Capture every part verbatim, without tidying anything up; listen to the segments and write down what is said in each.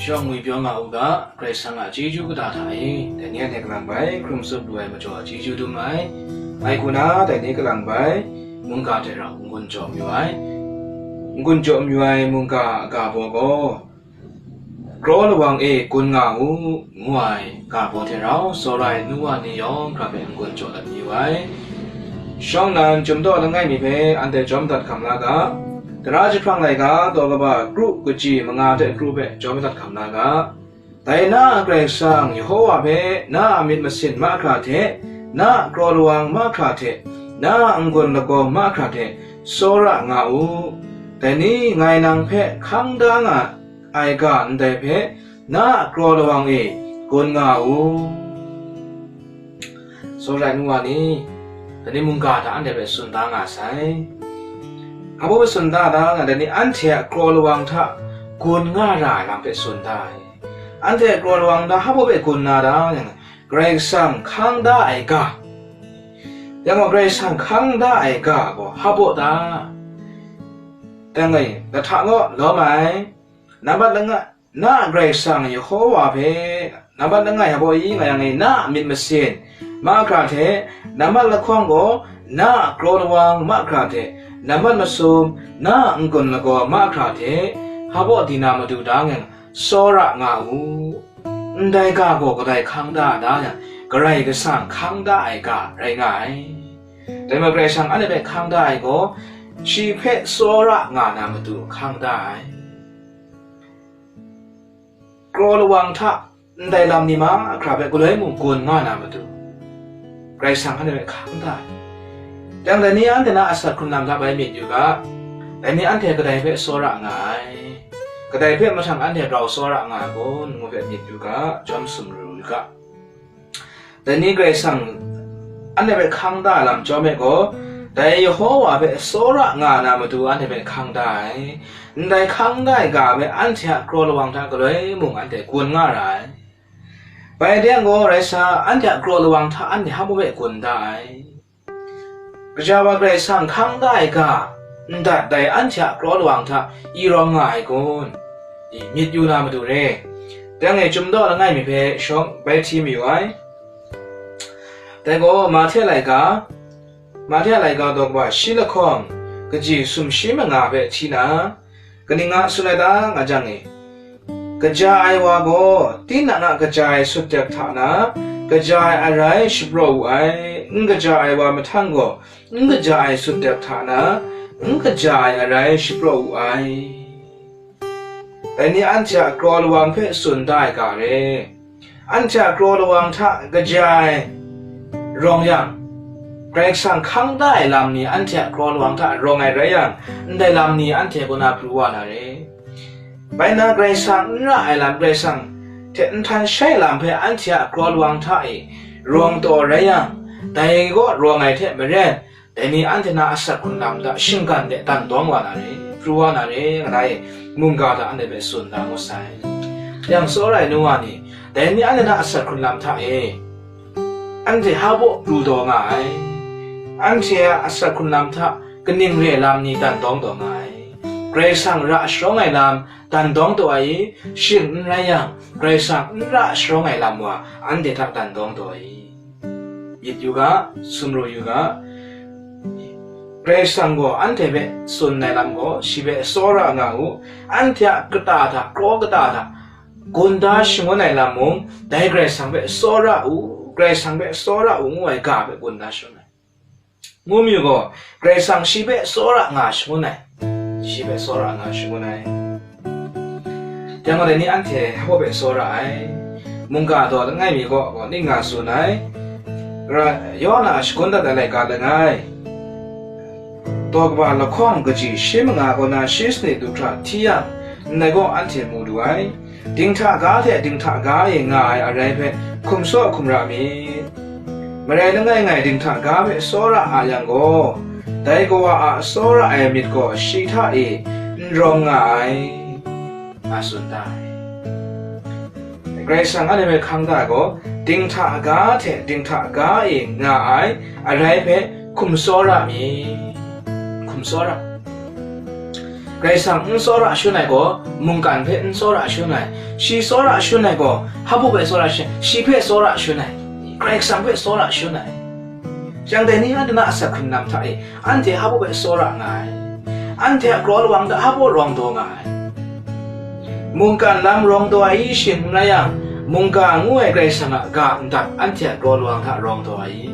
Shawng ngwi pyaw nga u ga, Karai Kasang a chyeju kata hta e, dai ni anhte kalang bai hkrum tsup lu ai majaw chyeju dum ai. Ngai hku na dai ni kalang bai mungga hte rau n-gun jaw mayu ai. N-gun jaw mayu ai mungga a ga baw gaw, Kraw lawang e gun nga u, ngu ai ga baw hte rau, tsawra ai nu wa ni yawng hkra hpe n-gun jaw dat mayu ai. Shawng nnan, chyum daw langai mi hpe anhte jawm dat hkam la ga, tara jahprang laika daw kaba kru kaji manga hte kru hpe jawm dat hkam la ga. Dai na a Karai Kasang Yehova hpe na a myit masin mahkra hte, na a kraw lawang mahkra hte, na a n-gun lagaw mahkra hte tsawra nga u. Dai ni ngai nang hpe hkang da nga ai ga ndai hpe, na a kraw lawang e gun nga u. Tsawra ai nu wa ni, dai ni mungga hta anhte hpe tsun da nga sai. Hpa baw hpe tsun da, da nga, dai ni anhte a kraw lawang hta gun nga ra ai lam hpe tsun da ai. Anhte a kraw lawang hta hpa baw hpe gun na da, yang, Karai Kasang hkang da ai ga. Yang gaw, Karai Kasang hkang da ai ga gaw hpa baw ta? Dai nga, lahta gaw lawm ai. Nambat langai, na a Karai Kasang Yehova hpe nambat langai hpa baw i nga yang e, na a myit masin mahkra hte, nambat lahkawng gaw na a kraw lawang mahkra hte, nambat masum na a n-gun lagaw mahkra hte, hpa baw di na matu da ngang, tsawra nga u. Ndai ga gaw kadai hkang da da yang, Karai Kasang hkang da ai ga rai nga ai. Dai majaw Karai Kasang anhte hpe hkang da ai gaw, shi hpe tsawra nga na matu hkang da ai. Kraw lawang hta ndai lam ni mahkra hpe galoi mung gun nga na matu, Karai Kasang anhte hpe hkang da ai. Yang dai ni anhte na asak hkrun lam hta bai myit yu ga, dai ni anhte kadai hpe tsawra nga ai, kadai hpe mahtang anhte rau tsawra nga ai kun, ngu hpe myit yu ga, jawm sumru yu ga. Dai ni Karai Kasang anhte hpe hkang da ai lam chyawm e gaw, dai Yehova hpe tsawra nga na matu anhte hpe hkang da ai. Ndai hkang da ai ga hpe anhte a kraw lawang hta galoi mung anhte gun nga ra ai. Bai teng gaw, rai sa, anhte a kraw lawang hta anhte hpa baw hpe gun da ai. Kaja wa Karai Kasang hkang da ai ga, ndat dai anhte a kraw lawang hta i rawng nga ai kun? I myit yu na matu re. Dang e, Chyum daw langai mi hpe shawng bai hti mayu ai. Dai gaw, Mahte laika, Mahte a laika daw kaba shi lahkawng, kaji sumshi manga hpe hti na, kaning a tsun ai ta nga jang e, kaja ai wa gaw, tinang a kaja ai sutdek hta na, kaja ai arai shapraw wu ai, n kaja ai wa mahtang gaw, n kaja ai sutdek hta na, n kaja ai arai shapraw wu ai. Dai ni anhte a kraw lawang hpe tsun da ai ga re. Anhte a kraw lawang hta kaja ai rawng yang, Karai Kasang hkang da ai lam ni anhte a kraw lawang hta rawng ai rai yang, ndai lam ni anhte kaw na pru wa na re. Bai nna, Karai Kasang n ra ai lam, Karai Kasang hte n htan shai lam hpe anhte a kraw lawang hta e rawng taw rai yang, dai kaw rawng ai hte maren, dai ni anhte na asak hkrun lam hta shinggan de dan dawng wa na re, pru wa na re, nga na e, mungga hta anhte hpe tsun da ngut sai. Yang tsawra ai nu wa ni, dai ni anhte na asak hkrun lam hta e, anhte hpa baw pru taw nga ai? Anhte a asak hkrun lam hta kaning re lam ni dan dawng taw nga ai? Karai Kasang ra sharawng ai lam dan dawng taw ai i? Shing n rai yang, Karai Kasang n ra sharawng ai lam wa anhte hta dan dawng taw ai i? Myit yu ga, sumru yu ga. Karai Kasang gaw anhte hpe tsun ai lam gaw, shi hpe tsawra nga u, anhte a kata hta, kraw kata hta, gun da shangun ai lam mung, dai Karai Kasang hpe tsawra u, Karai Kasang hpe tsawra u ngu ai ga hpe gun da shangun ai. Ngu mayu gaw, Karai Kasang shi hpe tsawra nga shangun ai, shi hpe tsawra nga shangun ai. Yang gaw, dai ni anhte hpa baw hpe tsawra ai? Mungga daw langai mi kaw gaw ning nga tsun ai? Ra, Yawna a shagun dat ai laika langai, daw kaba lahkawng kaji shi manga kaw na shi sanit du hkra hti yang, ndai gaw anhte mu lu ai. Dinghta ga hte dinghta ga e nga ai arai hpe hkum saw hkum ra myit. Marai langai ngai dinghta ga hpe tsawra a yang gaw, dai kawa a tsawra ai myit gaw shi hta e n rawng nga ai, nga tsun da ai. Karai Kasang anhte hpe hkang da ai gaw, dinghta ga hte dinghta ga e nga ai arai hpe hkum tsawra myit. Hkum tsawra. Karai Kasang n tsawra shun ai gaw, mungkan hpe n tsawra shun ai. Shi tsawra shun ai gaw, hpabu hpe tsawra shun ai, shi hpe tsawra shun ai, Karai Kasang hpe tsawra shun ai. Yang dai ni anhte na asak hkrung lam hta e, anhte hpabu hpe tsawra nga ai. Anhte a kraw lawang hta hpabu rawng daw nga ai. Mungkan lam rawng daw ai shi n rai yang, mungga ngu ai Karai Kasang a ga ndat anhte a kraw lawang hta rawng daw ai.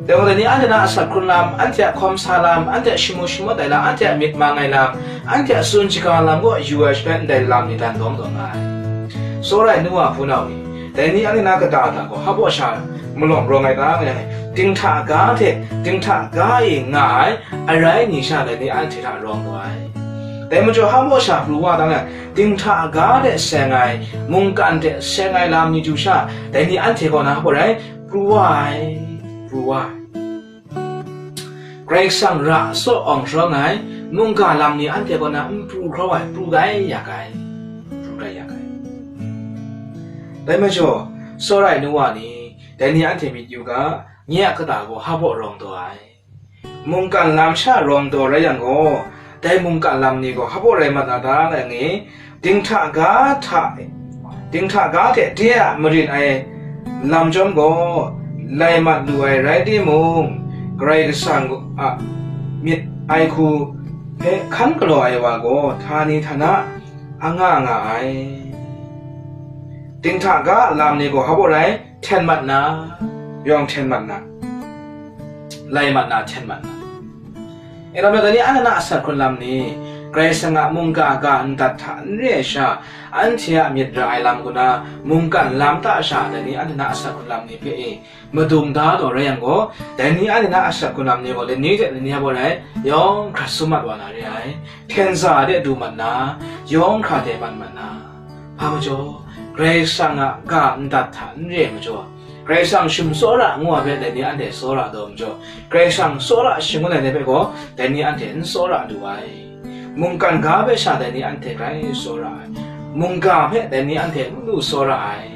Dai gaw, dai ni anhte na asak hkrung lam, anhte a hkawm sa lam, anhte a shamu shamawt ai lam, anhte a myit mang ai lam, anhte a tsun shaga lam kaw yu ai shaloi, ndai lam ni dan dawng dawng nga ai. Tsawra ai nu wa hpunau ni, dai ni anhte na kata hta gaw hpabaw sha malawng rawng ai ta nga yang, dinghta ga hte dinghta ga e nga ai arai ni sha dai ni anhte hta rawng daw ai. Dai majaw hpabaw sha pru wa ta nga, dinghta ga hte seng ai, mungkan hte seng ai lam ni du sha, dai ni anhte kaw na hpabaw rai, pru wa ai, pru wa ai. Karai Kasang ra saw awng sharawng ai, mungga lam ni anhte kaw na n pru hkraw ai, pru gai ya gai, pru gai ya gai. Dai majaw, tsawra ai nu wa ni, dai ni anhte myit yu ga, nye a kata gaw hpabaw rawng daw ai. Mungkan lam sha rawng daw rai yang gaw, dai mungkan lam ni gaw hpabaw rai mat na ta, ngai ngi, dinghta ga hta, dinghta ga hte de a marin ai lam chyawm gaw, lai mat lu ai rai timung, Karai Kasang a myit ai hku hpe hkan galaw ai wa gaw, htani htana anga nga ai. Dinghta ga a lam ni gaw hpabaw rai, hten mat na, yawng hten mat na, lai mat na, hten mat na. E lam na, dai ni anhte na asak hkrung lam ni, Karai Kasang a mungga ga ndat hta n re ai sha, anhte a myit ra ai lam kaw na, mungkan lam hta sha, dai ni anhte na asak hkrung lam ni hpe e, madung da taw rai yang gaw, dai ni anhte na asak hkrung lam ni gaw, lani hte lani hpabaw rai, yawng hkrat sum mat wa na re ai, hpyen za de du mat na, yawng hkra de mat mat na. Hpa majaw, Karai Kasang a ga ndat hta n re ai majaw, Karai Kasang shum tsawra ngu ai hpe dai ni anhte tsawra taw majaw, Karai Kasang tsawra shangun ai ni hpe gaw, dai ni anhte n tsawra lu ai. Mungkan ga hpe sha dai ni anhte grai tsawra ai. Mungga hpe dai ni anhte n lu tsawra ai.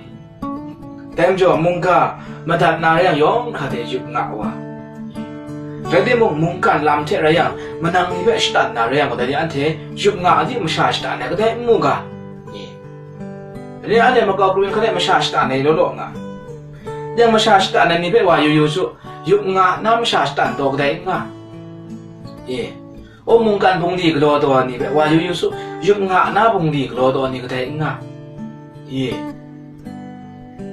Dai majaw, mungga madat na rai yang, yawng hkra hte yup nga wa. Rai timung, mungkan lam hte rai yang, manang ni hpe shatan na rai yang, dai ni anhte yup nga a di masha shatan ai kadai n mu ga? Dai ni anhte makau karin hkan e masha shatan ai law law nga. Yang masha shatan ai ni hpe wa yu yu su, yup nga na masha shatan taw kadai n nga? E, O mungkan bungli galaw taw ai ni hpe wa yu yu su, yup nga na bungli galaw taw ai ni kadai n nga? I.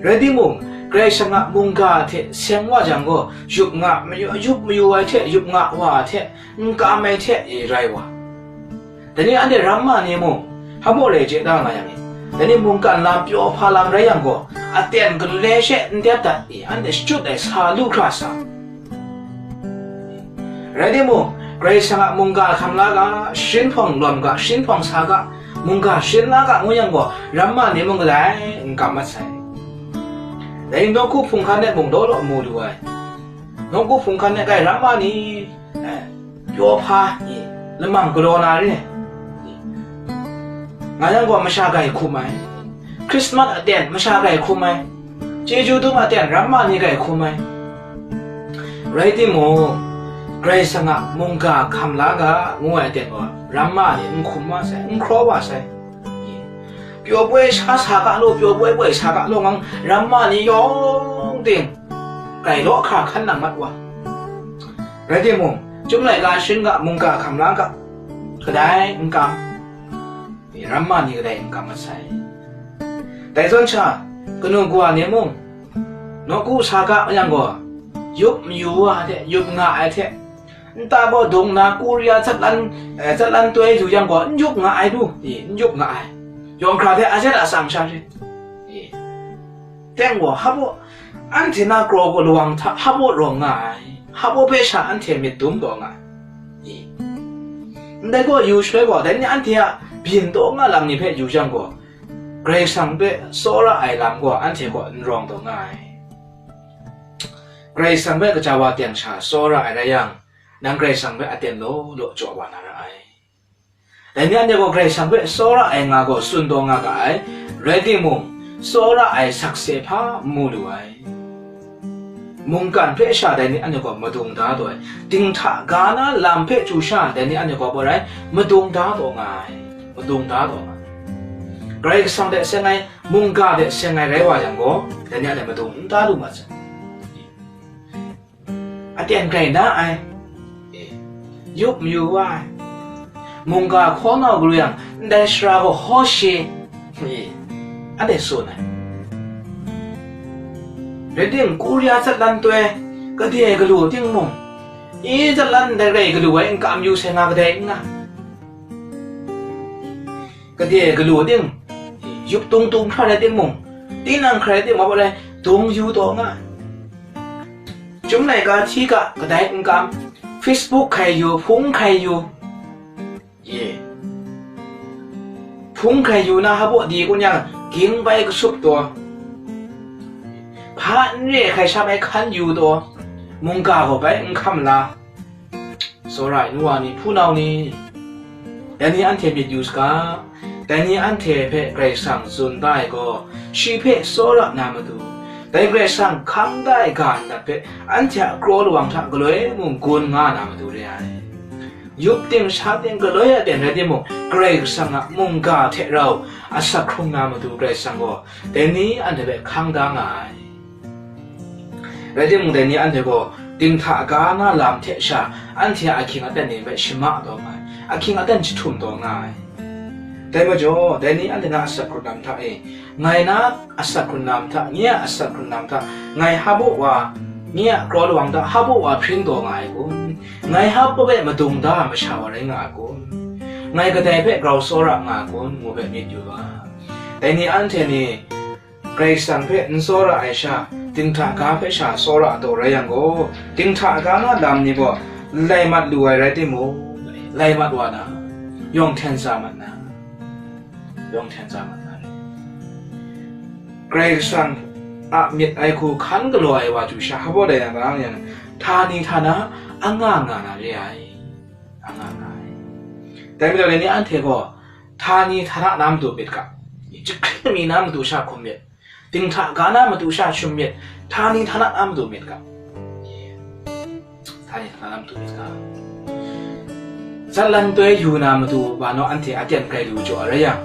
Rai timung, Karai Kasang a mungga hte seng wa jang gaw, yup nga mayu, yup mayu ai hte, yup nga wa ai hte, n kam ai hte, e, rai wa. Dai ni anhte ramma ni mung, hpabaw rai chye da nga yang e. Dai ni mungkan lam pyaw hpa lam rai yang gaw, aten galule she n dep dat, e, anhte shachyut ai sa lu hkra sa. Rai timung, Karai Kasang a mungga hkam la ga, sharin hpawng lawm ga, sharin hpawng sa ga, mungga sharin la ga ngu yang gaw, ramma ni mung galai n kam mat sai. Dai nawku hpung hkan e mung daw law mu lu ai. Nawku hpung hkan e grai ramma ni, eh, pyaw hpa, i, lamang galaw na re. Nga yang gaw masha grai hkum ai. Hkrismat aten masha grai hkum ai. Chyeju dum aten ramma ni grai hkum ai. Rai timung, Karai Kasang a mungga hkam la ga ngu ai aten gaw, ramma ni n hkum wa sai, n hkraw wa sai. Pyaw poi sha sa ga law, pyaw poi poi sa ga law ngang ramma ni yawng ting, grai law hkra hkan nang mat wa. Rai timung, chyum laika sharin ga, mungga hkam la ga, kadai n kam. Ramma ni kadai n kam mat sai. Dai zawn sha, kanu kawa ni mung, nawku sa ga yang gaw, yup mayu wa hte, yup nga ai hte, nta gaw dung na, Korea zatlan, eh, zatlan toi lu yang gaw, n yup nga ai du, i, n yup nga ai. Yawng hkra hte a jet a tsang sha rit. I. Teng gaw, hpabaw, anhte na kraw gaw lawang hta hpabaw rawng nga ai, hpabaw hpe sha anhte myit dum taw nga ai. I. Ndai gaw yu shaloi gaw, dai ni anhte a byin taw nga lam ni hpe yu jang gaw, Karai Kasang hpe tsawra ai lam gaw anhte kaw n rawng taw nga ai. Karai Kasang hpe gaja wa teng sha tsawra ai rai yang, nang Karai Kasang hpe aten law law jaw wa na ra ai. Dai ni anhte gaw Karai Kasang hpe tsawra ai nga gaw tsun taw nga ga ai, rai timung, tsawra ai sakse hpa n mu lu ai. mungkan hpe sha dai ni anhte gaw madung da taw ai, dinghta ga na lam hpe chyu sha dai ni anhte gaw, bai rai, madung da taw nga ai, madung da taw nga ai. Karai Kasang hte seng ai, mungga hte seng ai rai wa yang gaw, dai ni anhte madung n da lu mat sai. Aten grai na ai, e, yup mayu wa ai, mungga hkaw nau galu yang, ndai sara gaw hkaw shi, e, anhte tsun ai. Rai tim, Korea zatlan toi, kade galu ting mung, i zatlan ndai rai galu ai n kam yu sai nga kadai n nga. Kade galu ting, yup tung tung hkra rai timung, tinang hkra rai timung, bai rai, dung yu taw nga. Chyum laika hti ga kadai n kam, Facebook hkai yu, hpung hkai yu, ye, hpung hkai yu na, hpa di kun yang, ging bai kasup taw, hpa n re hkai sha bai hkan yu taw, mungga gaw bai n hkam la. Tsawra ai nu wa ni, hpunau ni, dai ni anhte myit yu saga, dai ni anhte hpe Karai Kasang tsun da ai gaw, shi hpe tsawra na matu, dai Karai Kasang hkang da ai ga ndat hpe anhte a kraw lawang hta galoi mung gun nga na matu re ai. Yup ting sha ting galoi aten rai timung, Karai Kasang a mungga hte rau asak hkrung na matu Karai Kasang gaw, dai ni anhte hpe hkang da nga ai. Rai timung, dai ni anhte gaw dinghta ga na lam hte sha, anhte a ahkying aten ni hpe shama taw nga ai, ahkying aten jahtum taw nga ai. Dai majaw, dai ni anhte na asak hkrun lam hta e, ngai na asak hkrun lam hta, nye a asak hkrun lam hta, ngai hpa wa, nye a kraw lawang hta hpa wa hpring taw nga ai kun? Ngai hpa hpe madung da ai masha wa rai nga ai kun? Ngai kadai hpe grau tsawra nga ai kun? Ngu hpe myit yu ga. Dai ni anhte ni, Karai Kasang hpe n tsawra ai sha, dinghta ga hpe sha tsawra taw rai yang gaw, dinghta ga na lam ni gaw lai mat lu ai rai timung, lai mat wa na, yawng hten sa mat na, yawng hten sa mat na rai. Karai Kasang a myit ai hku hkan galaw ai wa chyu sha, hpa dai yang, htani htana anga nga na re ai, anga nga ai. Dai majaw, dai ni anhte gaw, htani htana na matu myit ga, jahkring mi na matu sha hkum myit, dinghta ga na matu sha shum myit, htani htana na matu myit ga, htani htana na matu myit ga. Zatlan toi yu na matu wa naw anhte aten grai lu jaw ai rai yang,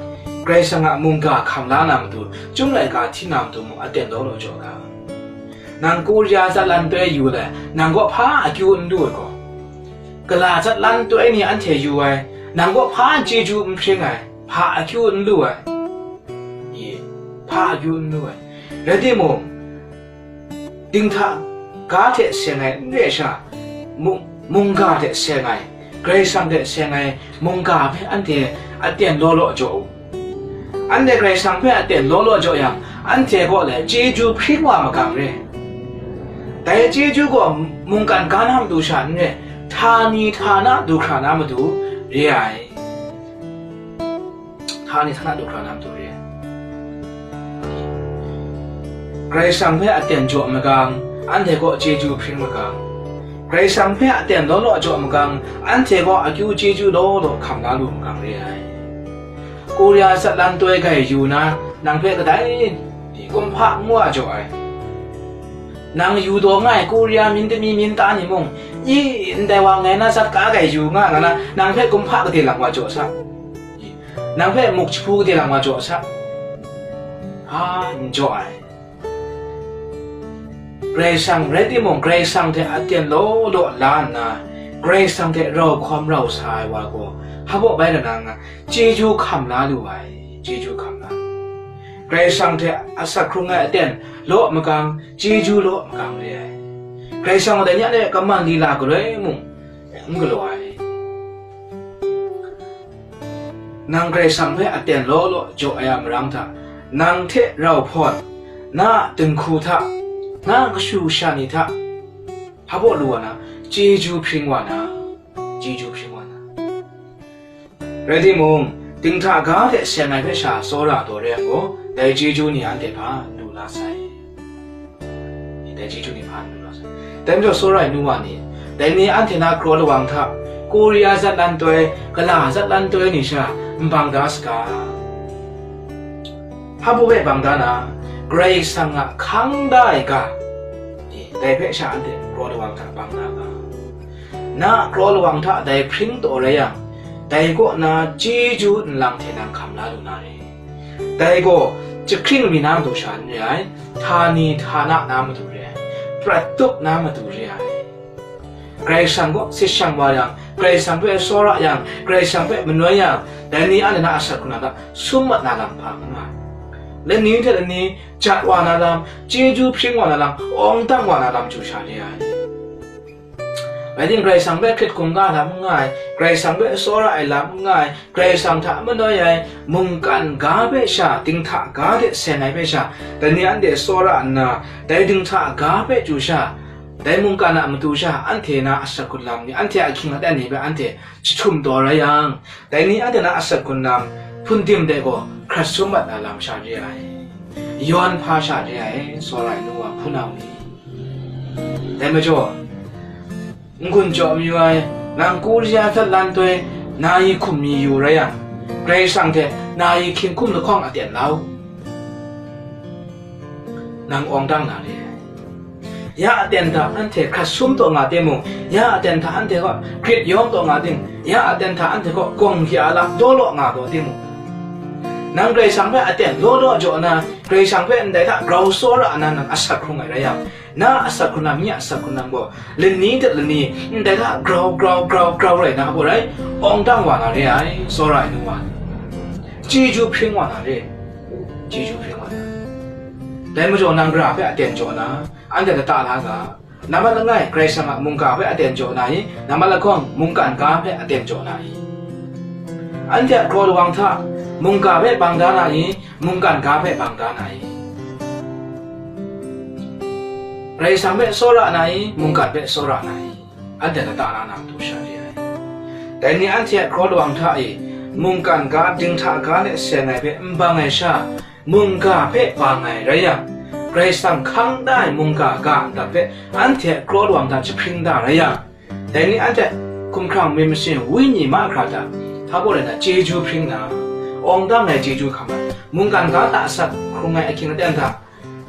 Karai Kasang a mungga hkam la na matu, chyum laika hti na matu mung aten law law jaw ga. Nang Korea zatlan toi yu le, nang kaw hpa akyu n lu ai gaw, gala zatlan toi ni anhte yu ai, nang kaw hpa chyeju n hpring ai, hpa akyu n lu ai, i, hpa akyu n lu ai. Rai timung, dinghta ga hte seng ai n re sha, mung-, mungga hte seng ai, Karai Kasang hte seng ai mungga hpe anhte aten law law jaw u. Anhte Karai Kasang hpe aten law law jaw yang, anhte kaw le chyeju hpring wa magang re. Dai chyeju gaw mungkan ga na matu sha n re, htani htana du hkra na matu re ai. Htani htana du hkra na matu re ai. Karai Kasang hpe aten jaw magang, anhte kaw chyeju hpring magang. Karai Kasang hpe aten law law jaw magang, anhte kaw akyu chyeju law law hkam la lu magang re ai. Korea zatlan toi grai yu na, nang hpe kadai kumhpa n wa jaw ai. Nang yu taw nga ai Korea myin dumi myin ta ni mung, i, ndai wa ngai na zat ka grai yu nga nga na, nang hpe kumhpa gade lang wa jaw sa. Nang hpe muk jahpu gade lang wa jaw sa. A, n jaw ai. Karai Kasang rai timung, Karai Kasang hte aten law law la nna, Karai Kasang hte rau hkawm rau sa ai wa gaw, hpa baw bai ra na nga, chyeju hkam la lu ai, chyeju hkam la. Karai Kasang hte asak hkrung ai aten law magang, chyeju law magang re ai. Karai Kasang gaw dai ni a kaman lila galoi mung n galaw ai. Nang Karai Kasang hpe aten law law jaw ai a marang hta, nang hte rau hpawn, na a dinghku hta, na a kashu kasha ni hta, hpa baw lu wa na, chyeju hpring wa na, chyeju hpring wa na. Rai timung, dinghta ga hte seng ai hpe sha tsawra taw re ai gaw, dai chyeju ni anhte hpa n lu la sai. Dai chyeju ni hpa n lu la sai. Dai majaw, tsawra ai nu wa ni, dai ni anhte na kraw lawang hta, Korea zatlan toi, gala zatlan toi ni sha n bang da saga. Hpa baw hpe bang da na, Karai Kasang a hkang da ai ga, e, dai hpe sha anhte kraw lawang hta bang na nga. Na a kraw lawang hta dai hpring taw rai yang, dai kaw na chyeju nlang hte nang hkam la lu na re. Dai gaw jahkring mi na matu sha n re ai, htani htana na matu re ai, prat tup na matu re ai. Karai Kasang kaw sit shang wa yang, Karai Kasang hpe tsawra yang, Karai Kasang hpe manoi yang, dai ni anhte na asak hkrung lam hta sum mat na lam hpa n nga ai. Lani hte lani jat wa na lam, chyeju hpring wa na lam, awng dang wa na lam chyu sha re ai. Rai timung, Karai Kasang hpe hkrit hkungga lam n nga ai, Karai Kasang hpe tsawra ai lam n nga ai, Karai Kasang hta manoi ai, mungkan ga hpe sha, dinghta ga hte seng ai hpe sha, dai ni anhte tsawra nna, dai dinghta ga hpe chyu sha, dai mungkan a matu sha, anhte na asak hkrung lam ni, anhte a ahkying aten ni hpe anhte jahtum taw rai yang, dai ni anhte na asak hkrung lam hpun dim de gaw hkrat sum mat na lam sha re ai, yawn hpa sha re ai, tsawra ai nu wa hpunau ni. Dai majaw, n-gun jaw mayu ai, nang Korea hta lan toi, nayi hkum mi yu rai yang, Karai Kasang hte nayi hkying hkum lahkawng aten la u. Nang awng dang na re ai. Ya aten hta anhte hkrat sum taw nga timung, ya aten hta anhte kaw hkrit yawng taw nga ting, ya aten hta anhte kaw gawng hkya lam law law nga taw timung, nang Karai Kasang hpe aten law law jaw na, Karai Kasang hpe ndai hta grau tsawra na nang asak hkrung ai rai yang, na asak hkrung lam, nye asak hkrung lam gaw, lani hte lani, ndai hta grau, grau, grau, grau rai na, hpa rai, awng dang wa na re ai, tsawra ai nu wa ni. Chyeju hpring wa na re, chyeju hpring wa na. Dai majaw nang gara hpe aten jaw na, anhte lata la ga, nambat langai, Karai Kasang a mungga hpe aten jaw na i, nambat lahkawng, mungkan ga hpe aten jaw na i. Anhte a kraw lawang hta, mungga hpe bang da na i, mungkan ga hpe bang da na i. Karai Kasang hpe tsawra na i, mungkan hpe tsawra na i, anhte lata la na matu sha re ai. Dai ni anhte a kraw lawang hta e, mungkan ga, dinghta ga hte seng ai hpe n bang ai sha, mungga hpe bang ai rai yang, Karai Kasang hkang da ai mungga ga ndap hpe anhte a kraw lawang hta jahpring da rai yang, dai ni anhte hkumhkrang myit masin wenyi mahkra hta, hpa baw rai na chyeju hpring na, awng dang ai chyeju hkam ai, mungkan ga hta asak hkrung ai ahkying aten hta,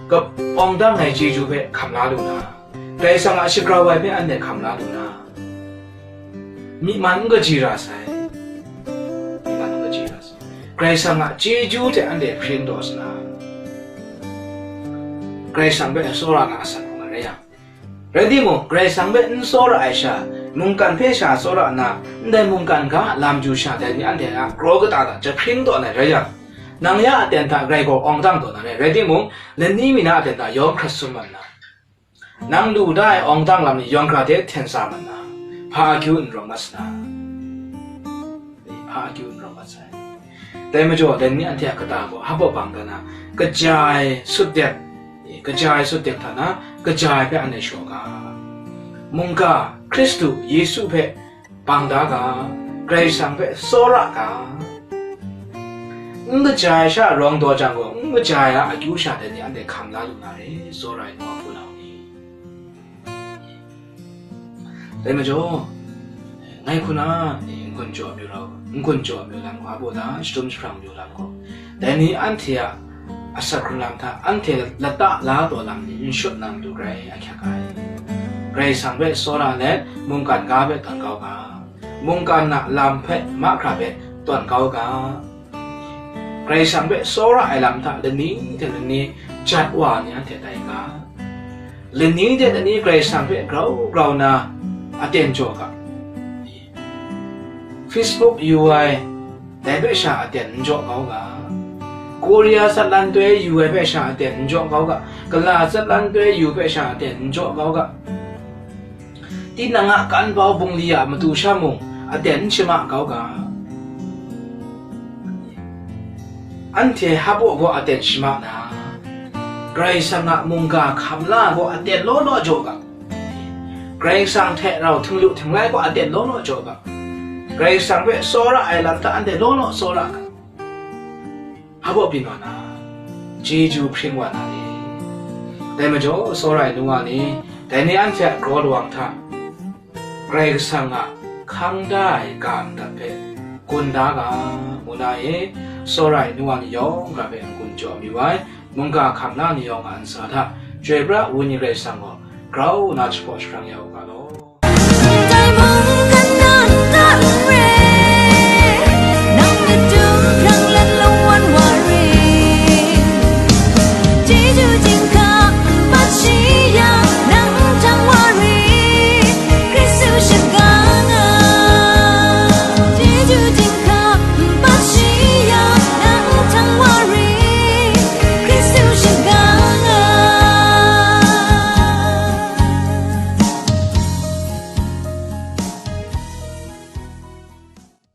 kap awng dang ai chyeju hpe hkam la lu na, Karai Kasang a shagrau ai hpe anhte hkam la lu na, myi man n kaji ra sai, myi man n kaji ra sai. Karai Kasang a chyeju hte anhte hpring taw sa na, Karai Kasang hpe tsawra na asak hkrung ai rai yang, rai timung, Karai Kasang hpe n tsawra ai sha, mungkan hpe sha tsawra nna, ndai mungkan ga a lam chyu sha dai ni anhte a kraw kata hta jahpring taw na rai yang, nang ya aten hta grai gaw awng dang taw na rai, rai timung, lani mi na aten hta yawng hkrat sum mat na, nang lu da ai awng dang lam ni yawng hkra hte hten sa mat na, hpa akyu n rawng mat sa na, hpa akyu n rawng mat sai. Dai majaw, dai ni anhte a kata gaw hpa baw bang da na, kaja ai sutdek, kaja ai sutdek hta na, kaja ai hpe anhte shaw ga, mungga Hkristu Yesu hpe bang da ga, Karai Kasang hpe tsawra ga, n kaja ai sha rawng daw jang gaw, n kaja ai a akyu sha dai ni anhte hkam la lu na re, tsawra ai nu a hpunau ni. Dai majaw, ngai hku na, n-gun jaw amyu lau, n-gun jaw amyu lam gaw, a baw da, shadum jahprang amyu lam gaw, dai ni anhte a asak hkrung lam hta anhte lata la taw lam ni n shut na matu grai ahkyak ai. Karai Kasang hpe tsawra let, mungkan ga hpe tawn kau ga, mungkan a lam hpe mahkra hpe tawn kau ga, Karai Kasang hpe tsawra ai lam hta lani hte lani jat wa ni anhte tai ga, lani hte lani Karai Kasang hpe grau grau na aten jaw ga, Facebook yu ai, dai hpe sha aten n jaw kau ga, Korea zatlan toi yu ai hpe sha aten n jaw kau ga, gala zatlan toi yu hpe sha aten n jaw kau ga, tinang a kan bau bungli a matu sha mung aten n shama kau ga, anhte hpa baw gaw aten shama na, Karai Kasang a mungga hkam la gaw aten law law jaw ga, Karai Kasang hte rau htinglu htinglai gaw aten law law jaw ga, Karai Kasang hpe tsawra ai lam hta anhte law law tsawra ga, hpa baw byin wa na, chyeju hpring wa na ni? Dai majaw, tsawra ai nu wa ni, dai ni anhte a kraw lawang hta Karai Kasang a hkang da ai ga ndap hpe gun da ga, ngu na e, tsawra ai nu wa ni yawng gara hpe n-gun jaw amyu ai, mungga hkam na ni yawng a ntsa hta, Chyoi pra Wenyi Karai Kasang gaw grau nna shapraw sharang ya u ga law.